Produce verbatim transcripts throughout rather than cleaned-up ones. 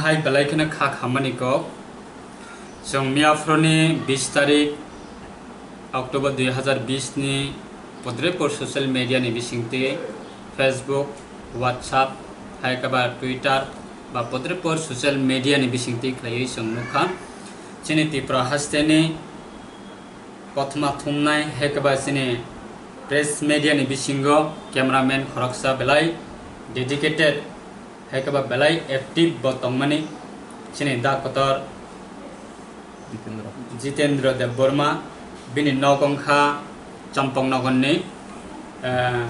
Hai belai kheno kha khammani kok. Chwng miyaphuruni bis tarik October dui hazar bis ni podrepor social media ni bisingtwi Facebook, WhatsApp, hai khe ba Twitter ba podrepor social media ni bisingtwi khlaiwi chwng nukha. Chini Tripura hasteni kothoma thumnai hai khe ba chini press media ni bisingo cameraman khoroksa belai dedicated hai khe ba belai active bo tongmani chini da kotor Jitendra. Jitendra Debbarma, bini nok wngkha Champaknagarni, eh,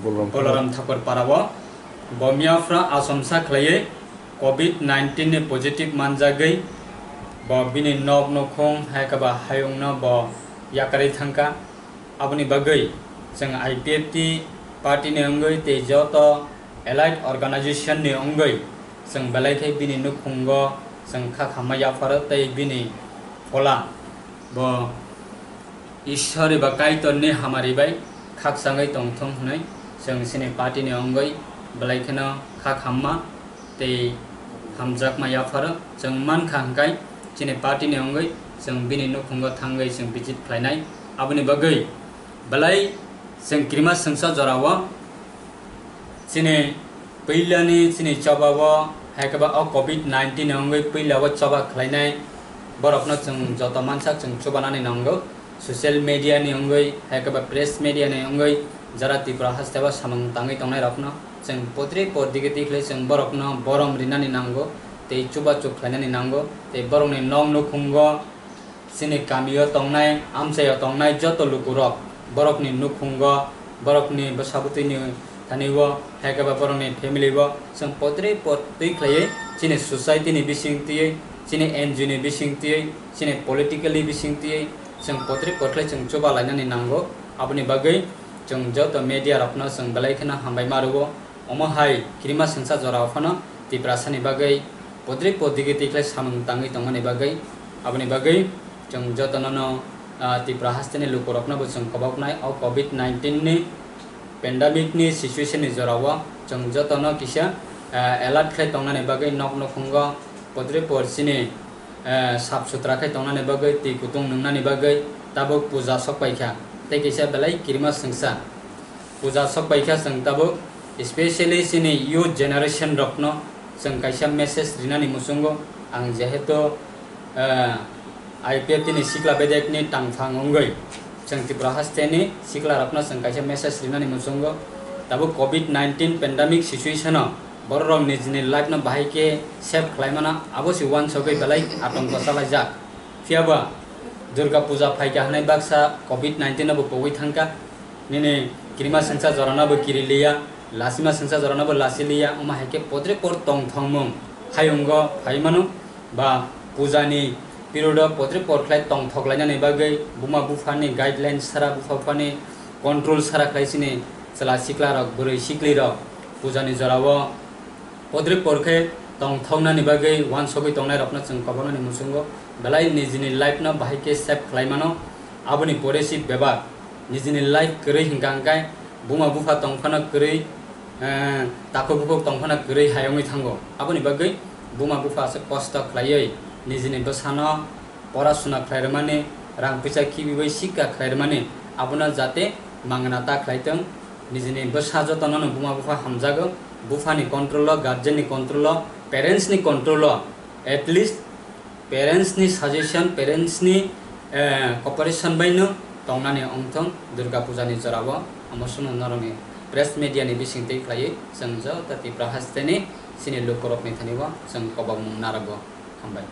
Balaram Balaram Thakur parao. Bo miyaphra achomsa khlaiwi covid nineteen ni positive manjagwi bo bini nok nukhung hai khe ba hayungno bo yakarwi thangkha. Aboni bagwi chwng I P F T party ni wngwi tei joto allied organization ni wngwi chwng belai khe bini nukhungo chwng kha khamma yapharo tei bini phola bo Ishwar eba Kaitorni hamari bai khakchangwi tongthung hwnwi chwng chini party ni wngwi belai kheno kha khamma tei hamjakma yapharo. Chwng mankha hwnkhe chini party ni wngwi chwng bini nukhungo thangwi chwng visit khlainai. Aboni bagwi belai chwng kirima swngsa jorao chini puilani chini chobao hai khe ba o covid nineteen ni wngwi puilao choba khlainai borokno chwng joto mansa chwng chubanani nango. Social media ni wngwi hai khe ba press media ni wngwi jara Tripura hasteo samung tangwi tongnairokno chwng potri por digi tikhlai chwng borokno borom rinani nango tei chubachu khlainani nango tei borokni nok nukhungo chini kamio tongnai, amchaio tongnai joto lukurok borokni nukhungo, borokni bwsabwtwini thani o, hai khe ba borokni family o chwng potri potwi khlaiwi chini society ni bisingtwi, chini N G O ni bisingtwi, chini politically bisingtwi chwng potri pothlai chwng chuba lainani nango. Aboni bagwi chwng joto media rokno chwng belai kheno hambai ma rwo. Omo hai kirima swngsa jorao phano Tiprasani bagwi potri potigi tikhlai samung tangwi tongmani bagwi, aboni bagwi chwng jotono no, ah, Tripura hasteni lukurokno bo chwng koboknai o covid nineteen ni pandemic ni situation ni jorao chwng jotono kisa, ah, alert khlai tongnani bagwi nok nukhungo potri por chini, ah, sap sutra khe tongnani bagwi twi kutung nwngnani bagwi tabuk puja sok paikha tei kisa belai kirima swngsa. Puja sok paikha chwng tabuk, specially chini youth generation rokno chwng kaisa message rinani muchungo. Ang jehetu, eh, I P F T ni sikla bedek ni tangphang wngwi chwng Tripura haste ni sikla rokno chwng kaisa message rinani muchungo. Tabuk covid nineteen pandemic situation o borok rok nijini life no bahai khe save khlai mano, abo se uansugwi belai atongko chalaijak. Phiya ba Durga Puja phaikha hwnwi baksa covid nineteen no bo pogwi thangkha. Nini kirima sengsa jorano bo kiri liya, lasima sengsa jorano bo lasi liya, wngma hai khe potre por tongthokmung hayungo phai mano. Ba puja ni period o potre por khlai tongthok lainani bagwi buma bupha ni guideline sara, bupha bupha ni control sara khlai chini chwla sikla rok, bwrwi sikli rok puja ni jora o Podrip por khe tongthoknani bagwi uansugwi tongnairokno chwng koboknani muchungo belai nijini life no bahai khe save khlai mano. Aboni pore si bebak nijini life kwrwi hwnkha hwnkhe buma bupha tongphano kwrwi, eh, takhuk bukhuk tongphano kwrwi hayungwi thango. Aboni bagwi buma bupha aswk kosto khlaiwi nijini bwsano pora suna khlai rwmani, rang puisa khibiwi sikka khlai rwmani, abono jate mangna ta khlai tong. Nijini bwsa jotono no buma bupha hamjago, buphani control o, guardian ni control o, parents ni control o, at least parents ni suggestion, parents ni, eh, cooperation bai no tongnani wngthong Durga Puja ni jora o. Amo sono norokni press media ni bising twi khlaiwi chwng joto Tripura haste ni chini lukurokni thani o chwng kobokmung narwgo. Hambai.